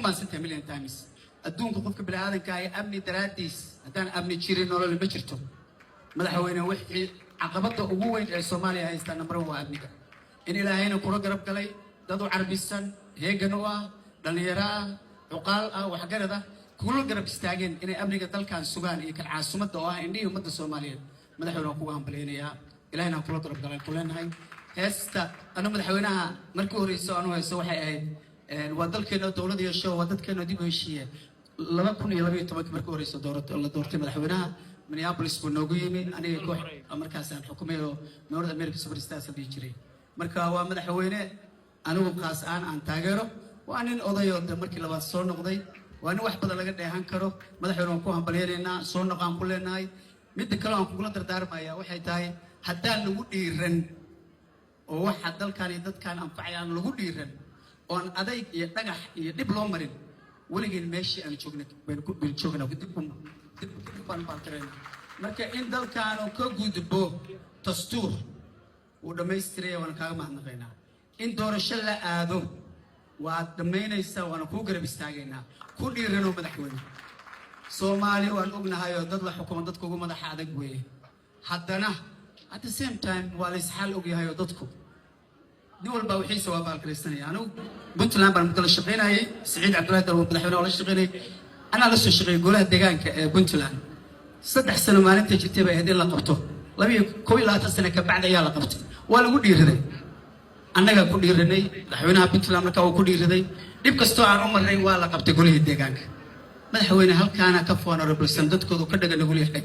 mahadsantahay million times. Adduunka qofka bini'aadanka ah amni daraaddiis, haddaan amni jirin nolol ma jirto. Madaxweyne, wixii caqabadda ugu weyn ee Soomaaliya haystaa number one waa amniga. In Ilaahayna kula garab galay dad u carbisan, heegan u ah, dhallinyaro ah, cuqaal ah, waxgarad ah, kula garab istaageen inay amniga dalkan sugaan iyo kan caasimadda oo ah indhihii ummadda Soomaaliyeed. Madaxweyne, waan kuga hambalyaynayaa. Ilahayna kula garab galan ku leenahay. Heesta anu madaxweynaha markii horeyso anu hayso waxay ahayd "Waa dalkeena dowlad yeesho, waa dadkeena dib u heshiiye". 2012-kii markii horeyso la doortay madaxweynaha, Minneapolis buu noogu yimi, aniga koox markaasaan xukumay oo North America Superstars la dhihi jiray. Marka waa madaxweyne anigu qaas ahaan aan taageero. Waa nin odayoo de markii labaad soo noqday, waa nin wax badan laga dheehan karo. Madaxweyne, waan ku hambalyaynaynaa, soo noqaan ku leenahay. Midda kale aan kugula dardaarmaya waxay tahay, haddaan lagu dhiiran oo waxa dalkan iyo dadkan anfacay aan lagu dhiiran, oon adayg iyo dhagax iyo dhib loo marin, weligeen meeshii aan joognay baynu joognaa, dib dib dib baan baaltirayna. Marka in dalkaanu ka gudbo dastuur wuu dhammaystiraya, waana kaaga mahadnaqaynaa. In doorasho la aado waad dhammaynaysaa, waana kuu garab istaagaynaa. Ku dhiiranoo madaxweyne. Soomaali waan ognahay oo dad la xukumo dadka ugu madaxa adag weeye. Haddana at the same time waa la isxaal ogyahay oo dadku nin walbaa wixiisa waa baalgalaysanaya. Anigu Puntland baan muddo la shaqaynayay. Siciid Cabdullahi Dalwo madaxweyne waa la shaqaynayay, anaa la soo shaqeeyay golaha deegaanka ee Puntland. 3 sano maalinta jirtay bay ahayd in la qabto. 21 sano ka bacdi ayaa la qabtay. Waa lagu dhiiraday, annagaa ku dhiiranay. Madaxweynaha Puntland markaa uu ku dhiiraday, dhib kastoo aan u marnay waa la qabtay golihii deegaanka. Madaxweyne, halkaana ka vulnerable-san dadkoodu ka dhaga nugul yahay.